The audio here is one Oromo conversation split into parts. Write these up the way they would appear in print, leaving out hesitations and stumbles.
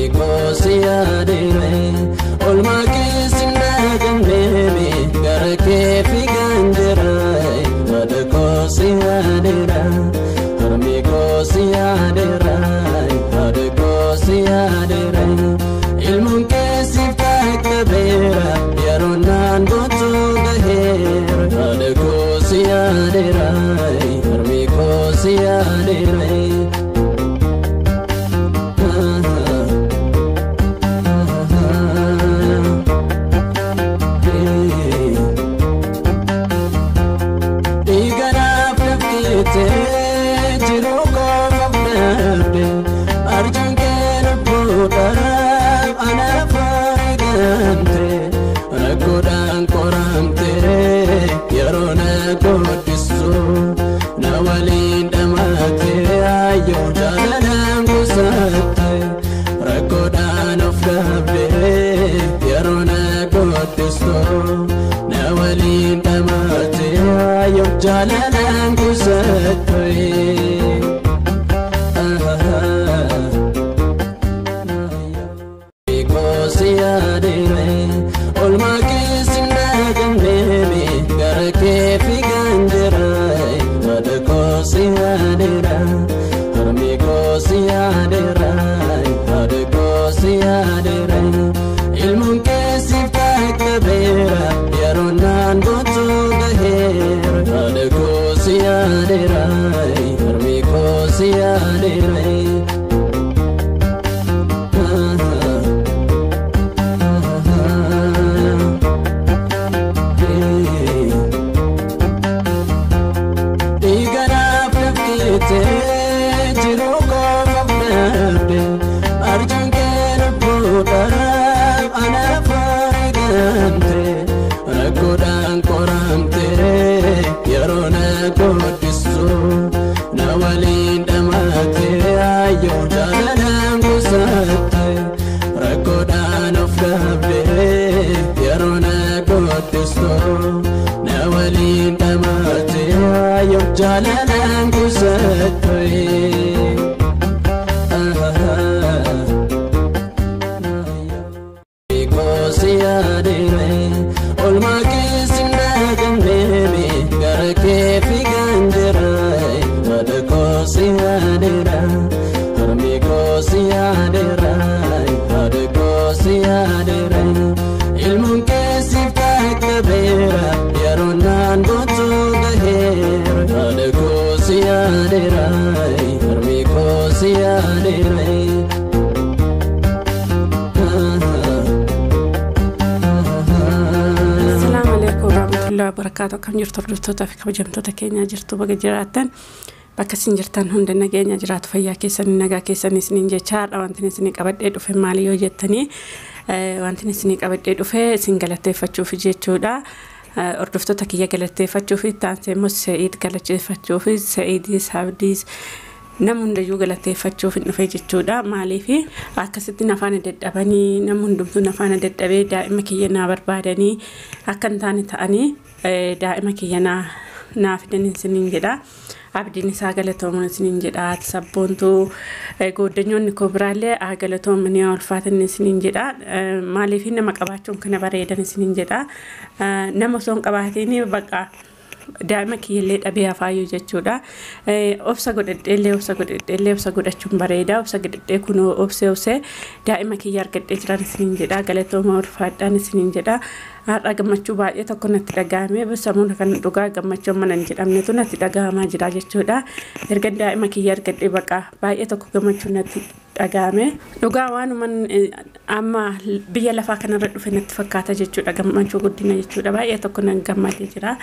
Harmi koo si yaadeera. Olmaa keessi nagamneemi gara kee fiigaan jira. Haadha koo si yaadeera. Harmi koo si yaadeera. Haadha koo si yaadeera. Ilmoon keessiif qaqqabeera yeroo naan gootu gaheera. Haadha koo si yaadeera. Harmi koo si yaadeera. Dhiiganaaf lafteetee jiruu koofaaf dhabde arjaan kee lubbuudhaaf anaaf argamte rakkoodhaan qoramte yeroo na guddisu na waliin dhamaate ayyoo jaalalaan kuusatte rakkoodhaan of dhabde yeroo na guddisu na waliin dhamaate ayyoo jaalalaan kuusatte. Koo si yaadeera. Olmaa keessi nagamneemi gara kee fiigaan jira. Haadha koo si yaadeera. Harmi koo si yaadeera. Haadha koo si yaadeera. Ilmoon keessiif qaqqabeera yeroo naan gootu gaheera. Haadha koo si yaadeera. Harmi koo si yaadeera. Dhiiganaaf lafteetee jiruu koofaaf dhabde arjaan kee lubbuudhaaf anaaf argamte rakkoodhaan qoramte yeroo na guddisu na waliin dhamaate ayyoo jaalalaan kuusatte rakkoodhaan of dhabde yeroo na guddisu na waliin dhamaate ayyoo jaalalaan kuusatte. Koo si yaadeera. Olmaa keessi nagamneemi gara kee fiigaan jira. Haadha koo si yaadeera. Harmi koo si yaadeera. Haadha koo si yaadeera. Ilmoon keessiif qaqqabeera yeroo naan gootu gaheera. Haadha koo si yaadeera. Harmi koo si yaadeera. Assalaamu alaikum warahmatullahi wabarakaatu. Akkam jirtu hordoftoota fi kabajamtoota keenyaa jirtu baga jiraattan bakka isin jirtan hunda nageenya jiraatu fayyaa keessanii nagaa keessanii isiniin jecha har'a wanti isinii qabadhee dhufe maali yoo jettanii wanti isinii qabadhee dhufe isin galateeffachuuf jechuudha. Hordoftoota kiyya galateeffachuuf taansee immoo Se'iid galateeffachuuf Se'iidis Abdiis nama hundayyuu galateeffachuuf hin dhufe jechuudha. Maaliif akkasitti nafaana dadhabanii nama hundumtuu nafaana dadhabee daa'ima kiyya naa barbaadanii akka hin taane ta'anii daa'ima kiyya naa fidan isiniin jedha. Abdiin isaa galatooman isiniin jedha. Sabboontuu gooddanyoonni koo biraallee haa galatoomanii haa ulfaatan isiniin jedha. Maaliif nama qabaachuun kana bareedan isiniin jedha. Nama osoo hin qabaatiin baqa daa'ima kiyyallee dhabee hafaayyuu jechuudha. Obsa godhadheellee obsa godhadheellee obsa godhachuun bareeda. Obsa godhadhee kunoo obsee obsee daa'ima kiyya argadhee jiran isiniin jedha. Galatooma ulfaadhaan isiniin jedha. Har'a gammachuu baay'ee tokko natti dhagahame. Samuuna kan dhugaa gammachuu amma nan jedhamnetu natti dhagahamaa jira jechuudha. Erga daa'ima kiyya argadhee baqa baay'ee tokko gammachuu natti dhagahame. Dhugaa waanuman amma biyya lafaa kanarra dhufe natti fakkaata jechuudha. Gammachuu guddina jechuudha. Baay'ee tokko nan gammadee jira.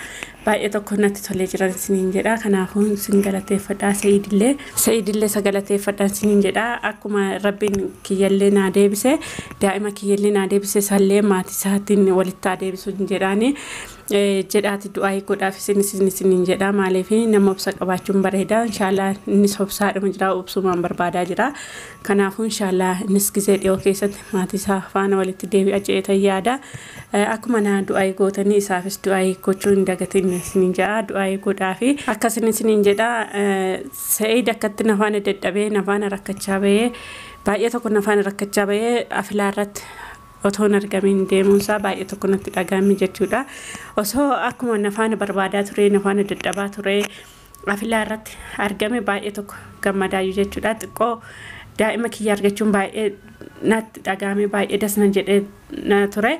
Baay'ee tokko natti tolee jira isiniin jedha. Kanaafuu isin galateeffadhaa Se'idillee. Se'idillee isa galateeffadhaa isiniin jedha. Akkuma Rabbiin kiyyallee naa deebise daa'ima kiyyallee naa deebise isallee maatii isaatiin walitti haa deebisu jedhaani. Jedhaati du'aa godhaaf isin isin isiniin jedha. Maaliif nama obsa qabaachuun bareeda. Inshaallah innis obsaadhuma jira obsumaan barbaadaa jira. Kanaafuu inshaallah innis gizee dhiyoo keessatti maatii isaa faana walitti deebi'a jedheetan yaada. Akkuma naa du'aa gootanii isaafis du'aa gochuu hin dagatin isiniin jedha. Du'aa godhaafi akkasin isiniin jedha. Se'id akkatti nafaana dadhabee nafaana rakkachaa bahee Baay'ee tokko nafaan rakkachaa bahee afilaa irratti otoo hin argamiin deemuunsaa baay'ee tokko natti dhagahame jechuudha. Osoo akkuma nafaan barbaadaa ture, nafaan dadhabaa ture, afilaa irratti argame baay'ee tokko gammadaayyuu jechuudha. Xiqqoo daa'ima kiyya argachuun baay'ee natti dhagahame, baay'ee dasna jedhee na ture.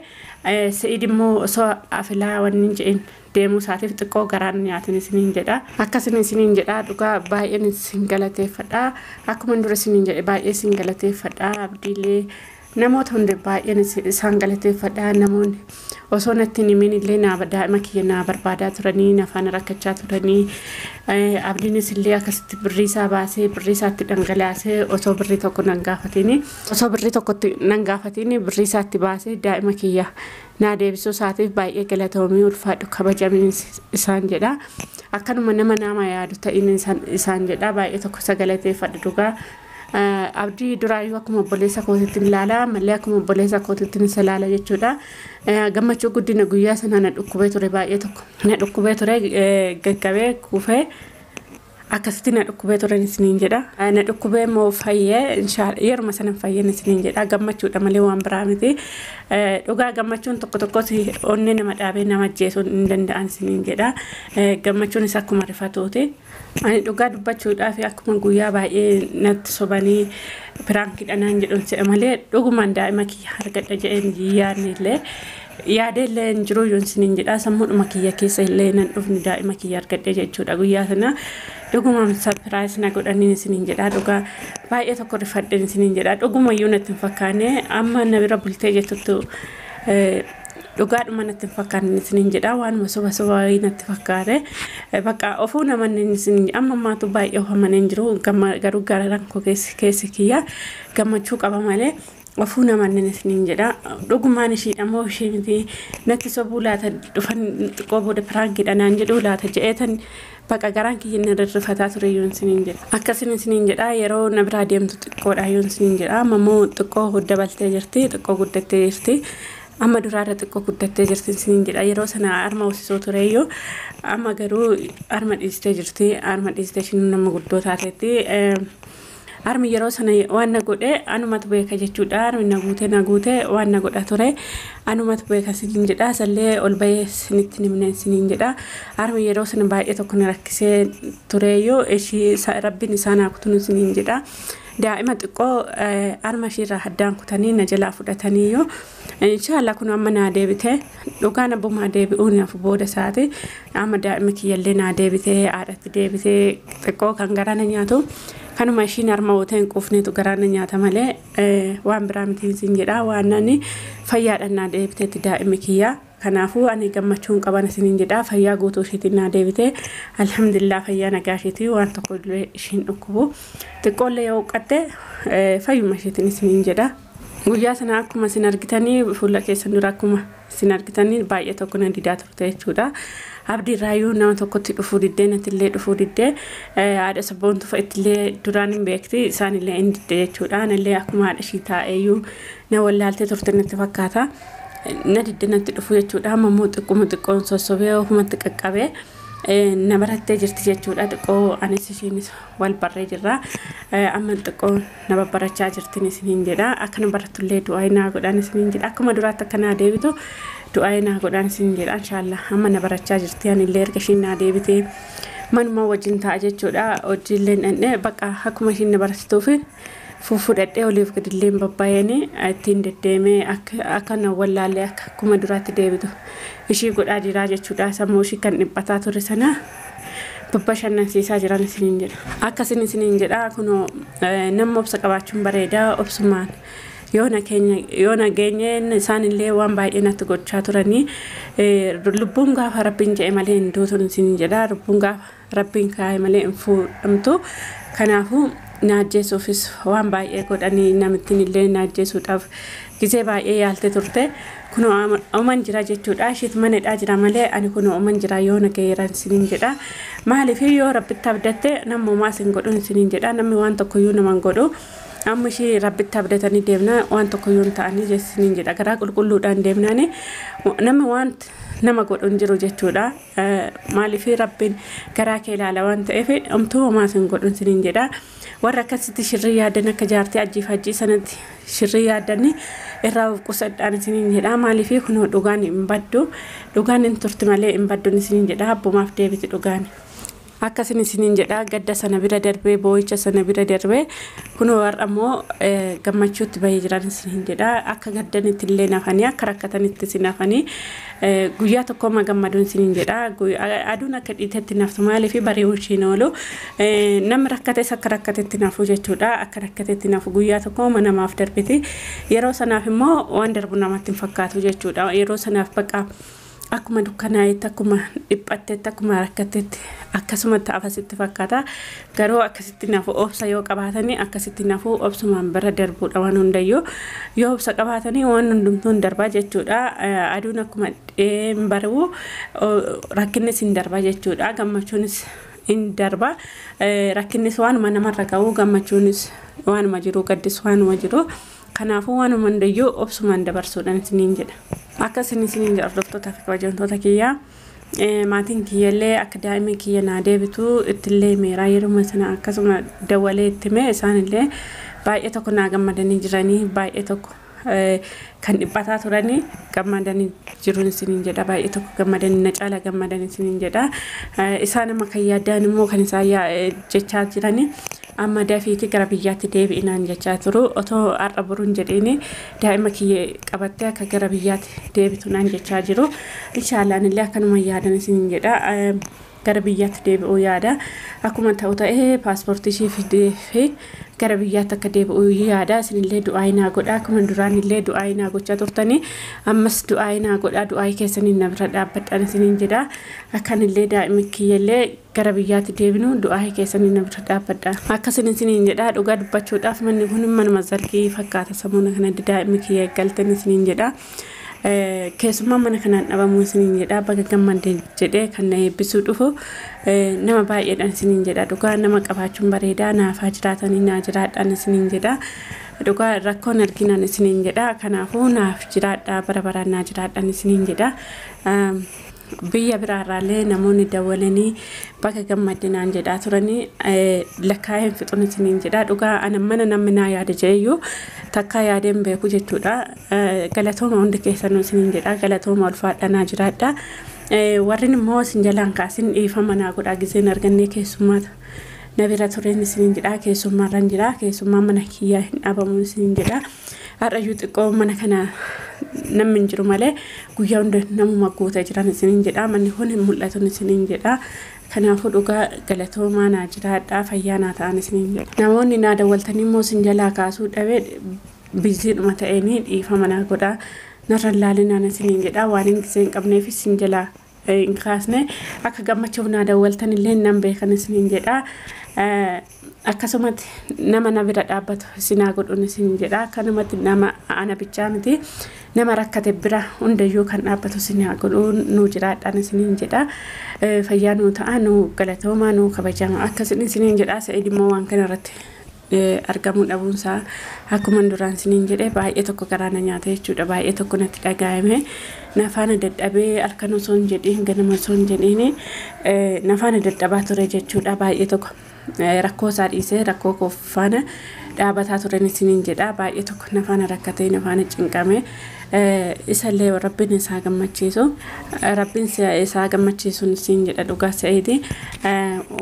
Se'id immoo osoo afilaa wanni hin jedhin deemuu isaatiif xiqqoo garaan nyaatin isiniin jedha. Akkasin isiniin jedha, dhugaa baay'een isin galateeffadha. Akkuma dura isiniin jedhe baay'ee isin galateeffadha. Abdiilee namoota hundi baay'een isaan galateeffadha. Namoonni osoo natti hin himin illee daa'ima kiyya naa barbaadaa turanii, na faana rakkachaa turanii. Abdiinis illee akkasitti birrii isaa baasee, birrii isaatti dhangalaasee, osoo birrii tokko nan gaafatini, osoo birrii tokkotti nan gaafatini birrii isaatti baasee daa'ima kiyya naa deebisuu isaatiif baay'ee galatoomii, ulfaadhu, kabajamiin isaan jedha. Akkanuma nama yaadu ta'in isaan jedha. Baay'ee tokko isa galateeffadha dhugaa. Abdii duraayyuu akkuma obboleessa kootitti ilaala malee akkuma obboleessa kootitti isa ilaala jechuudha. Gammachuu guddina guyyaa sana na dhukkubee ture, baay'ee tokko na dhukkubee ture, gaggabee kufee akkasitti na dhukkubee turan isiniin jedha. Na dhukkubee immoo fayyee, yeruma sana fayyeen isiniin jedha. Gammachuudha malee waan biraa miti. Dhugaa gammachuun tokko tokkos onnee nama dhaabee nama ajjeesuu hin danda'an isiniin jedha. Gammachuunis akkuma rifatuuti. Ani dhugaa dubbachuudhaaf akkuma guyyaa baay'ee natti sobanii prankiidha naan jedhuun se'e malee dhugumaan daa'ima kiyya argadha jedheen yaadne illee yaadee illee hin jiru yoon isiniin jedha. Sammuudhuma kiyya keessa illee nan dhufni daa'ima kiyya argadhe jechuudha. Guyyaa sana dhugumaan surprise na godhaniin isiniin jedha. Dhugaa baay'ee tokko rifadheen isiniin jedha. Dhugumayyuu natti hin fakkaanne, amma na bira bultee jettutti dhugaadhuma natti hin fakkaanne isiniin jedha. Waanuma soba soba wayii natti fakkaate. Bakka ofuu namanne isiniin amma ammaatu baay'ee of amanee hin jiru, garuu garaan koo keessi kiyya gammachuu qaba malee ofuu namanne isiniin jedha. Dhugumaan ishiidha moo ishee miti, natti sobuu laata, dhufan xiqqoo booda prankiidha naan jedhu laata je'eetan baqa garaan kiyya inni rirrifataa ture yoon isiniin jedha. Akkasin isiniin jedha, yeroo na biraa deemtu xiqqoodha yoon isiniin jedha. Amma immoo xiqqoo dabaltee jirti, xiqqoo guddattee jirti. Amma duraarra xiqqoo guddattee jirti isiniin jedha. Yeroo sana harma hoosisoo tureyyuu amma garuu harma dhiistee jirti. Harma dhiistee ishiin nama guddoo taateetti. Harmi yeroo sana waan na godhe anumatu beeka jechuudha. Harmi na guutee na guutee waan na godha ture anumatu beeka isiniin jedha. Isallee ol bahee isinitti himne isiniin jedha. Harmi yeroo sana baay'ee tokko na rakkisee tureyyuu ishii rabbiin isaan haa kutunu isiniin jedha. Daa'ima xiqqoo harma ishiirraa addaan kutanii na jalaa fudhataniiyyuu inshaallah kun amma naa deebite. Dhugaan abbumaa deebi'uun naaf booda isaati. Amma daa'ima kiyyallee naa deebitee, haadhatti deebitee. Xiqqoo kan garaa na nyaatu kanuma ishiin harma hootee hin quufneetu garaa na nyaata malee waan biraa miti isin jedha. Waan ani fayyaadhaan naa deebiteetti daa'imni kiyya. Kanaafuu ani gammachuun qaban isiniin jedha. Fayyaa guutuu ishiitiin naa deebite, alhamdulillah. Fayyaa nagaa ishiitii waan tokko illee ishiin dhukkubu, xiqqoollee yoo huqqatte fayyuma ishiitiin isiniin jedha. Guyyaa sana akkuma isin argitanii, fuula keessan dura akkuma isin argitanii baay'ee tokko na didaa turte jechuudha. Abdii irraayyuu nama tokkotti dhufuu diddee, nattillee dhufuu diddee, haadha sabboontu fa'ittillee duraan hin beekti, isaanillee hin didde jechuudha. Anallee akkuma haadha ishii taa'eeyyuu na wallaaltee turte natti fakkaata. Na didde natti dhufu jechuudha. Amma immoo xiqquma xiqqoon sossobee ofumatti qaqqabee na barattee jirti jechuudha. Xiqqoo anis ishiinis wal barree jirra. Amma xiqqoo na babbarachaa jirtin isiniin jedha. Akka na barattullee du'aa naa godhaan isiniin jedha. Akkuma duraatti akka naa deebitu du'aa naa godhaan isiniin jedha. Inshaallah amma na barachaa jirti. Anillee erga ishiin naa deebitee manuma wajjin ta'a jechuudha. Hojiillee dhandhee bakka akkuma ishiin na barattuufi fudhadhee oliif gadillee babbaayanii ittiin deddeemee akka na wallaallee akka akkuma duraatti deebitu ishii godhaa jiraa jechuudha. Sammuu ishii kan dhiphataa ture sana babbashannansiisaa jiran isiniin jedha. Akkasin isiniin jedha, kunoo nama obsa qabaachuun bareedaa, obsumaan yoo na keenya yoo na geenye isaanillee waan baay'ee natti gochaa turanii lubbuun gaafa rabbiin jedhe malee hin duutun isiniin jedha. Lubbuun gaafa rabbiin kaa'e malee hin fuudhamtu. Kanaafuu na ajjeesuufis waan baay'ee godhanii, namittiin illee na ajjeesuudhaaf gizee baay'ee yaalte turte. Kunoo oman jira jechuudha. Isheet manadhaa jira malee ani kunoo oman jira, yoo na gaheeran isiniin jedha. Maaliif yoo rabbitti abdatte namni isin godhuun isiniin jedha. Namni waan tokkoyyuu nama hin godhu. Amma ishee rabbitti abdatanii deemna, waan tokkoyyuu hin ta'anii isiniin jedha. Garaa qulqulluudhaan deemnaani namni waan nama godhu hin jiru jechuudha. Maaliif Rabbiin garaa kee ilaala waan ta'eef homtuu homaa sin godhu isiniin jedha. Warra akkasitti shirrii yaadan akka jaartii ajjiif hajjii sanatti shirrii yaadanii irraa of qusadhaan isiniin jedha. Maaliif kunoo dhugaan hin baddu, dhugaan hin turti malee hin baddu isiniin jedha. Abbumaaf deebiti dhugaan. Akkasin isiniin jedha. Gadda sana bira darbee, boo'icha sana bira darbee kunoo har'a immoo gammachuutti bahee jiran isiniin jedha. Akka gaddanitti illee nafanii, akka rakkatanitti si nafanii, guyyaa tokko ma gammaduun isiniin jedha. Aduun akka dhiitetti naftu, maaliif bari'uu ishiin oolu. Namni rakkates akka rakkatetti nafu jechuudha. Akka rakkatetti nafu, guyyaa tokko ma namaaf darbiti. Yeroo sanaaf immoo waan darbu namatti hin fakkaatu jechuudha. Yeroo sanaaf baqa akkuma dukkanaa'etti, akkuma dhiphattetti, akkuma rakkattetti akkasumatti hafasitti fakkaata. Garuu akkasitti nafu, obsa yoo qabaatanii akkasitti nafu, obsumaan bira darbuudha waan hundayyuu. Yoo obsa qabaatanii waan hundumtuu hin darbaa jechuudha. Aduun akkuma hin bari'u rakkinnis hin darba jechuudha. Gammachuunis hin darba. Rakkinnis waanuma namarra ga'u, gammachuunis waanuma jiru, gaddis waanuma jiru. Kanaafuu waanuma hundayyuu obsumaan dabarsuudhaan isiniin jedha. Akkasin isiniin jedha, hordoftootaa fi kabajamtoota kiyyaa. Maatiin kiyyallee akka daa'imni kiyya naa deebitu ittillee meeraa yeruma sana akkasuma dawwalee itti hime. Isaanillee baay'ee tokko naa gammadanii jiranii, baay'ee tokko kan dhiphataa turanii gammadanii jiruun isiniin jedha. Baay'ee tokko gammadanii, na caala gammadanii isiniin jedha. Isaan amma kan yaaddaan immoo kan isaan jechaa jiranii amma dafiiti gara biyyaatti deebi'inaan jechaa turu. Otoo har'a boruun jedheeni daa'ima kiyya qabattee akka gara biyyaatti deebitu naan jechaa jiru. Inshaallaan illee akkanuma yaadan isiniin jedha. Gara biyyaatti deebi'uu yaada. Akkuma ta'u ta'ee paaspoortii ishee fidee fi gara biyyaatti akka deebi'uu yaada. Isinillee du'aa naa godha. Akkuma duraan illee du'aa naa gochaa turtanii ammas du'aa naa godha. Du'aa keessaniin na bira dhaabbadhaan isiniin jedha. Akkanillee daa'imni kiyyallee gara biyyaatti deebinu du'aa keessaniin na bira dhaabbadha. Akkasin isiniin jedha. Dhugaa dubbachuudhaaf manni kun manuma zargii fakkaata samuuna kana daa'imni kiyya galtan isiniin jedha. Keessumaa mana kanaan dhabamuu isiniin jedha. Baga gammadde jedhee kan na eebbisuu dhufu nama baay'eedhaan isiniin jedha. Dhugaa nama qabaachuun bareedaa, naafaa jiraatanii naa jiraadhaan isiniin jedha. Dhugaa rakkoon arginaan isiniin jedha. Kanaafuu naaf jiraadhaa, bara baraan naa jiraadhaan isiniin jedha. Biyya biraarraallee namoonni dawwalanii baga gammadde naan jedhaa turanii lakkaa'een fixuun isiniin jedha. Dhugaa ana mana namni naa yaada jedheyyuu takkaa yaadeen beeku jechuudha. Galatooma hundi keessanuu isiniin jedha. Galatooma, ulfaadha, naa jiraadha. Warreen immoo isin jalaan kaasin dhiifama naa godhaa, giseen argannee keessummaata na bira tureen isiniin jedha. Keessummaarran jira, keessummaa mana kiyyaa hin dhabamu isiniin jedha. Har'ayyuu xiqqoo mana kana namni hin jiru malee guyyaa hunda namuma guutee jiran isiniin jedha. Manni kun hin mul'atu isiniin jedha. Kanaafuu dhugaa galatoomaa, naa jiraadhaa, fayyaa naa ta'an isiniin jedha. Namoonni naa dawwaltanii immoo isin jalaa kaasuu dhabee biziidhuma ta'eenii dhiifama naa godhaa, narra laalinaan isiniin jedha. Waan hin gisee hin qabneef isin jalaa hin kaasne. Akka gammachuuf naa dawwaltan illee nan beekan isiniin jedha. Akkasumatti nama na bira dhaabbatu isinaa godhuun isin jedha. Akkanumatti nama ana bichaa miti, nama rakkate bira hundayyuu kan dhaabbatu isinaa godhuun, nuu jiraadhaan isiniin jedha. Fayyaa nuu ta'a, nuu galatoomaa, nuu kabajama akkasin isiniin jedha. Sa'id immoo waan kana irratti argamuu dhabuunsaa akkuma duraan isiniin jedhe baay'ee tokko garaa na nyaata jechuudha. Baay'ee tokko natti dhaga'ame. Nafaana dadhabee, halkan osoo hin jedhiin, ganama osoo hin jedhiin nafaana dadhabaa ture jechuudha. Baay'ee tokko rakkoo isaa dhiisee rakkoo koo faana dhaabataa turen isiniin jedha. Baay'ee tokko nafaana rakkatee, nafaana cinqame. Isallee Rabbiin isaa gammachiisu, Rabbiin isaa gammachiisuun isiin jedha. Dhugaa Sa'idi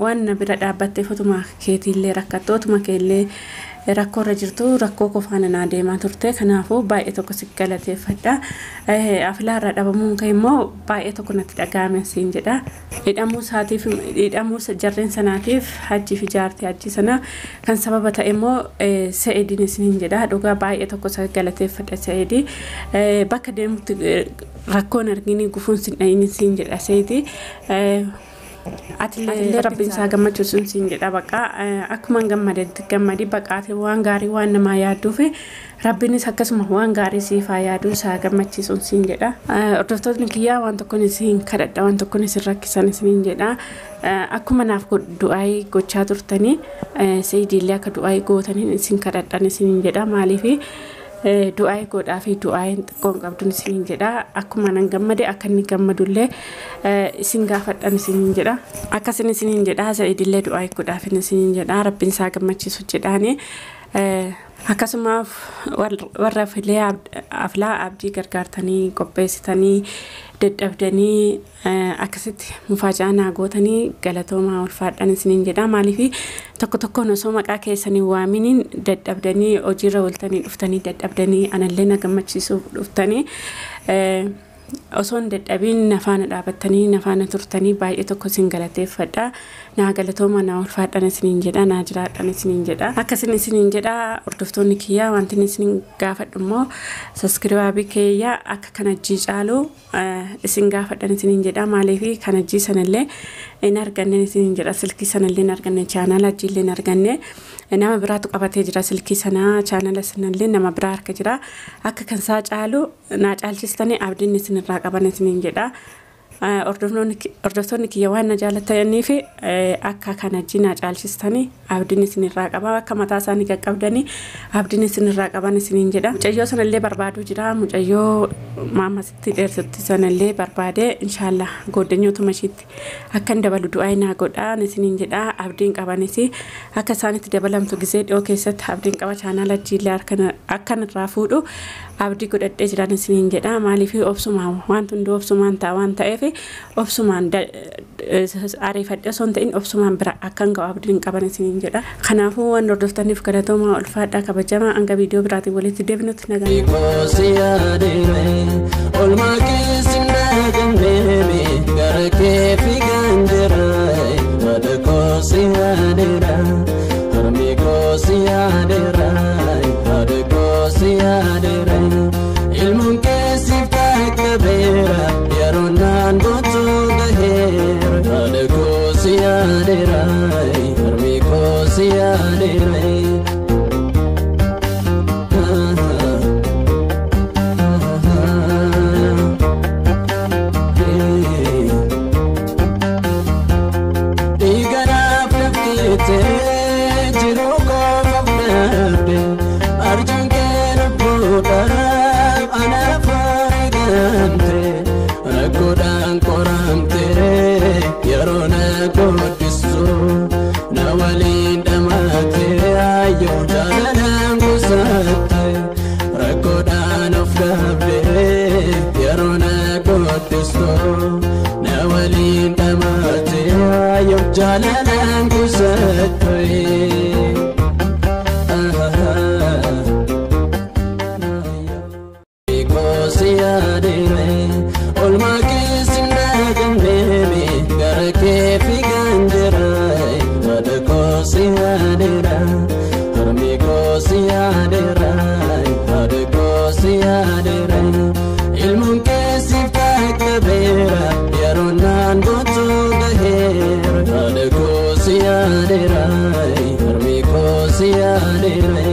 waan na bira dhaabbatteef, utuma keetiillee rakkattu, utuma keellee rakkoo irra jirtu, rakkoo koo faana naa deemaa turte. Kanaafuu baay'ee tokko si galateeffadha. Afilaarraa dhabamuun kee immoo baay'ee tokko natti dhaga'ame siin jedha. Hidhamuu isaatiif, hidhamuu jarreen sanaatiif, hajjii fi jaartii hajjii sana kan sababa ta'e immoo Sa'idin isiniin jedha. Dhugaa baay'ee tokko isa galateeffadha. Sa'idi bakka deemutti rakkoon argini, gufuun sin dhayini siin jedha. Sa'idi atillee Rabbiin isaa gammachiisuun siin jedha. Baqa akkuma gammadetti gammadi, baqaate waan gaarii waan namaa yaadduuf Rabbiinis akkasuma waan gaarii siif haa yaaduu, isaa gammachiisuun siin jedha. Hordoftoonni kiyyaa, waan tokkoon isin kadhadha, waan tokkoon isin rakkisan isiniin jedha. Akkuma naaf du'aayii gochaa turtanii Sa'idiillee akka du'aayii gootaniin isin kadhadhan isiniin jedha. Maaliif Du'aa godhaa fi du'aa xiqqoon qabduun isiniin jedha. Akkuma nan gammade akka inni gammadullee isin gaafadhan isiniin jedha. Akkasin isiniin jedha. Za'idillee du'aa godhaaf isiniin jedha. Rabbiin isaa gammachiisu jedhaani. Akkasuma warra filee aflaa abdii gargaartanii qopheessitanii dadhabdanii akkasitti mufaajaa naa gootanii galatoomaa ulfaadhaan isiniin jedha. Maaliif tokko tokkoon osoo maqaa keessanii waaminiin dadhabdanii hojiirra ooltanii dhuftanii dadhabdanii anallee na gammachiisuuf dhuftanii osoo hin dadhabiin nafaana dhaabattanii nafaana turtanii baay'ee tokko isin galateeffadha. Naa galatooma, naa ulfaadhaan isiniin jedha, naa jiraadhaan isiniin jedha. Akkasin isiniin jedha. Hordoftoonni kiyyaa, wanti isin gaafadhu immoo subscribe kiyya akka kana jii caalu isin gaafadhan isiniin jedha. Maaliif kana jii sanallee hin arganne isiniin jedha. Silkii sanallee hin arganne, chaanaala jiillee hin arganne. Nama biraatu qabatee jira silkii sanaa, chaanala sanallee nama biraa harka jira. Akka kan isaa caalu naa caalchistanii abdiin isinirraa qaban isiniin jedha. Hordoftoonni kiyya waan na jaalataniif akka kana jii naa caalchistanii abdiin isinirraa qaba. Akka mataa isaanii qaqqabdanii abdiin isinirraa qaban isiniin jedha. Mucayyoo sanallee barbaaduu jira. Mucayyoo maamasitti dheertutti sanallee barbaade inshaallah gooddanyootuma ishiitti akka hin dabalu du'aa naa godhaan isiniin jedha. Abdiin qabanis akka isaanitti dabalamtu gisee dhiyoo keessatti abdiin qaba. Chaanaala jiillee akkan irraa fuudhu abdii godhadhee jiran isiniin jedha. Maaliif obsumaan waan hunduu obsumaan ta'a waan ta'eef obsumaan ariifadhee osoo hin ta'in obsumaan bira akkan ga'u abdiin qaban isiniin jedha. Kanaafuu waan hordoftaniif galatoomaa, ulfaadhaa, kabajamaa. Hanga viidiyoo biraatiin walitti deebinutti nagaan. Kosi yaadere olmaa keessi dagamneemi gara kee fiigan jira. Haadha kosi yaadera, harmi kosi yaadera, haadha kosi yaadera. Ilmuun keessiif qaqqabeera yeroo naan gootu gaheera. Haadha kosi yaadera, harmi kosi yaadera. Dhiiganaaf lafteetee jiruu koofaaf dhabde, arjun kee lubbuudhaaf anaaf wareegamte. Rakkoodhaan qoramte yeroo na guddisu, na waliin dhamaate ayyoo jaalalaan kuusatte. Rakkoodhaan of dhabde yeroo na guddisu, na waliin dhamaate ayyoo jaalalaan kuusatte. Kosi yaadere olmaa keessi dagamneemi gara kee fiigan jira. Haadha kosi yaadera, harmi kosi yaadera, haadha kosi yaadera. Ilmuun keessiif qaqqabeera yeroo naan gootu gaheera. Haadha kosi yaadera, harmi kosi yaadera.